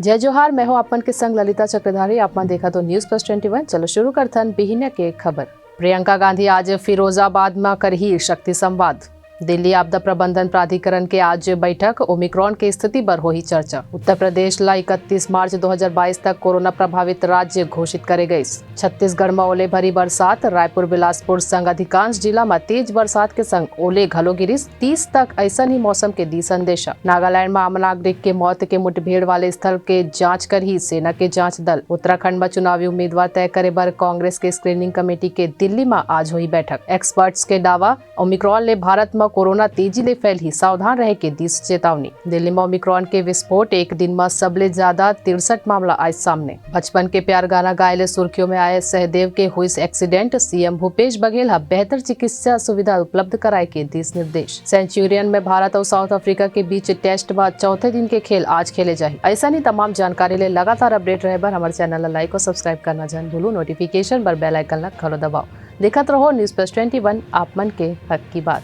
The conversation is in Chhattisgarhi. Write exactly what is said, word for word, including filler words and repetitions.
जय जोहार, मैं हूं आप मन के संग ललिता चक्रधारी। आप मन देखत हो News Plus Twenty One। चलो शुरू करथन बिहिनिया के खबर। प्रियंका गांधी आज फिरोजाबाद म करही शक्ति संवाद। दिल्ली आपदा प्रबंधन प्राधिकरण के आज बैठक, ओमिक्रॉन के स्थिति बर होही चर्चा। उत्तर प्रदेश ला इकतीस मार्च दो हज़ार बाईस तक कोरोना प्रभावित राज्य घोषित करे गइस। छत्तीसगढ़ म ओले भरी बरसात, रायपुर बिलासपुर संग अधिकांश जिला म तेज बरसात के संग ओले घलो गिरिस। तीस तक अइसन ही मौसम के दी संदेशा। नागालैंड म आम नागरिक के मौत के मुठभेड़ वाले स्थल के जांच करही सेना के जांच दल। उत्तराखंड म चुनावी उम्मीदवार तय करे बर कांग्रेस के स्क्रीनिंग कमेटी के दिल्ली म आज होही बैठक। एक्सपर्ट्स के दावा, ओमिक्रॉन ले भारत म कोरोना तेजी ले फैलही, सावधान रहे के दिस चेतावनी। दिल्ली म ओमिक्रॉन के विस्फोट, एक दिन म सबले ज्यादा तिरसठ मामला आए सामने। बचपन के प्यार गाना गाए ले सुर्खियों में आए सहदेव के हुइस एक्सीडेंट, सीएम भूपेश बघेल ह बेहतर चिकित्सा सुविधा उपलब्ध कराए के दिस निर्देश। सेंचुरियन में भारत अउ साउथ अफ्रीका के बीच टेस्ट म चौथे दिन के खेल आज खेले जाही। अइसन ही तमाम जानकारी ले लगातार अपडेट रहे बर हमर चैनल ला लाइक अउ सब्सक्राइब करना झन भूलू। नोटिफिकेशन बर बेल आइकन ला घलो दबाओ। देखत रहो News Plus Twenty One, आप मन के हक की बात।